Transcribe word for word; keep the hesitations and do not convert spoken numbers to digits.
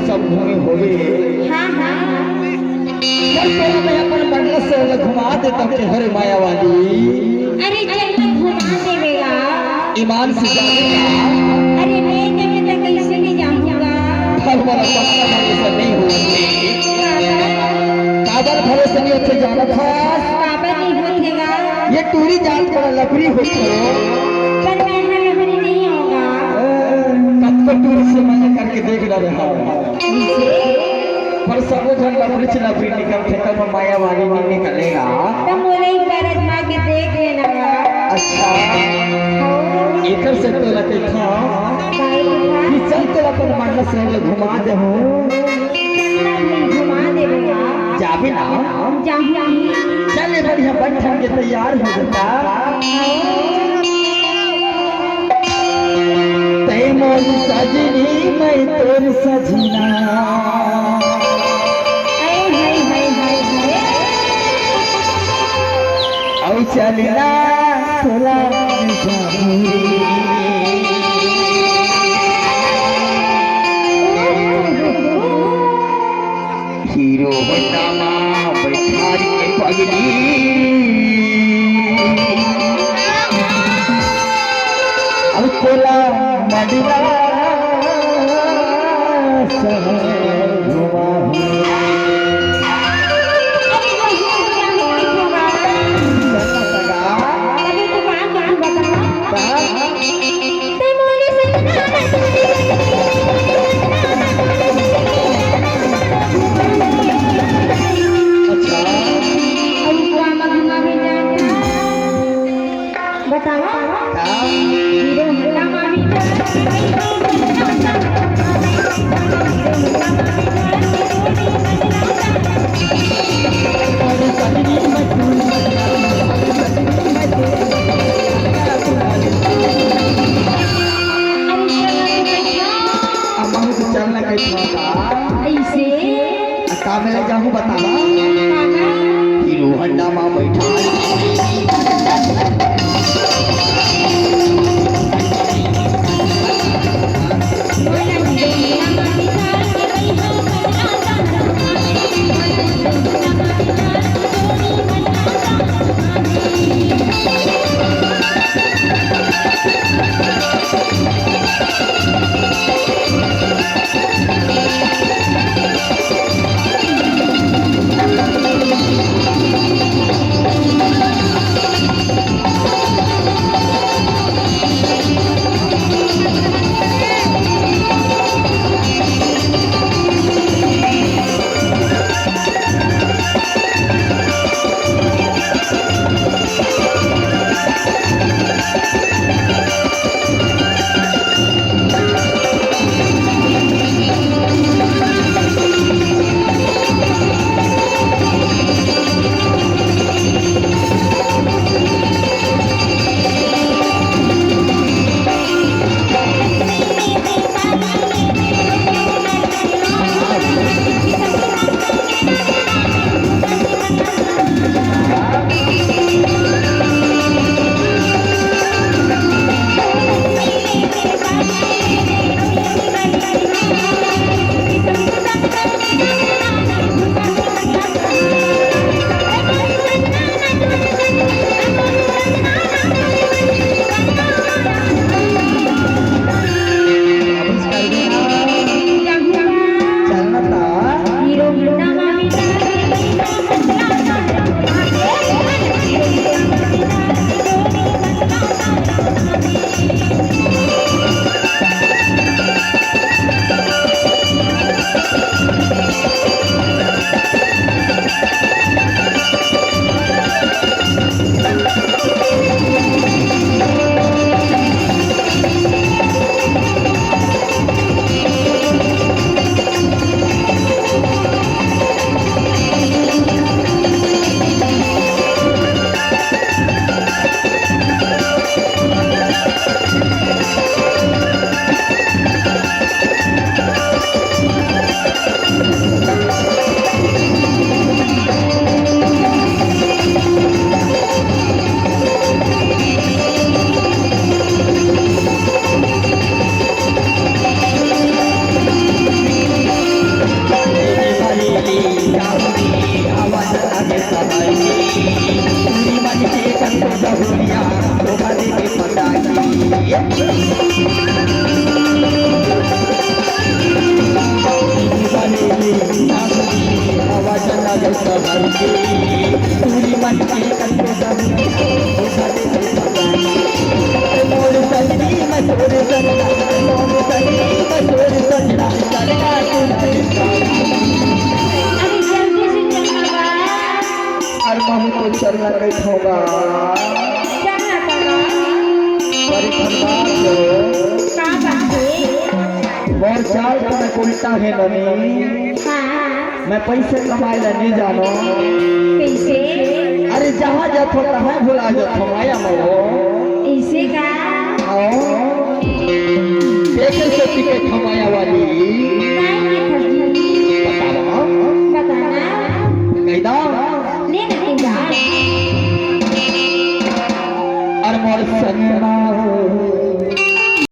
सब घूमे होवे। हाँ, हाँ। चल तोला मैं अपन मंडला से घुमा देता हूँ, हरे माया वाली। अरे चल ना घुमा देवेगा। ईमान से जाने का। अरे नहीं देवे तो कैसे नहीं जाऊंगा? अब वाला पक्का भरोसा नहीं हुआ। काबर भरोसा नहीं होथे जाना था। काबर नहीं होथेगा? ये टूरी जात बड़ा लफरी होथे। पर मैं यहाँ लफरी नहीं होगा। कब को टूरी से मना करके देख रहा है। पर सबो झन लफड़ी से लफड़ी निकलथे, कब माया वाली नहीं निकलेगा। तो मोला एक बार आजमा के देख लेना। अच्छा, एकर से तोला कहिथंव कि चल तोला अपन मंडला शहर ले घुमा देहूं। चल ना भाई, घुमा देबे यार। जाबे ना? जाहूं। चल ए बढ़िया, बन ठन के तैयार हो जा। तै मोर सजनी, मैं तोर सजना। हाय, हाय, हाय, हाय, हाय। औ चलना तोला जाऊं। हीरो होंडा मा बैठार के पगली, अब कोला मंडला शहर घुमाहूं। बतावा। हीरो होंडा मामी। अम्मा, मुझे चलना कहीं था। ऐसे? आ, का मैं ले जाऊं, बतावा? हीरो होंडा मा बैठा। होगा। क्या कहता? बड़ी धनबाद हो। का बात हे? मोर चाल तो मैं उल्टा हे ननी। हाँ। मैं पैसे कमाए ला नहीं जानो। कैसे? अरे जहाँ जाथो तहाँ भुला जाथो माया मोह। ऐसे का? आओ। देखे से टिकट हमाया वाली। नहीं देखा जी। बतावा। बताना। कह दा। ले ना कह दा। अरे मोर संगना हो।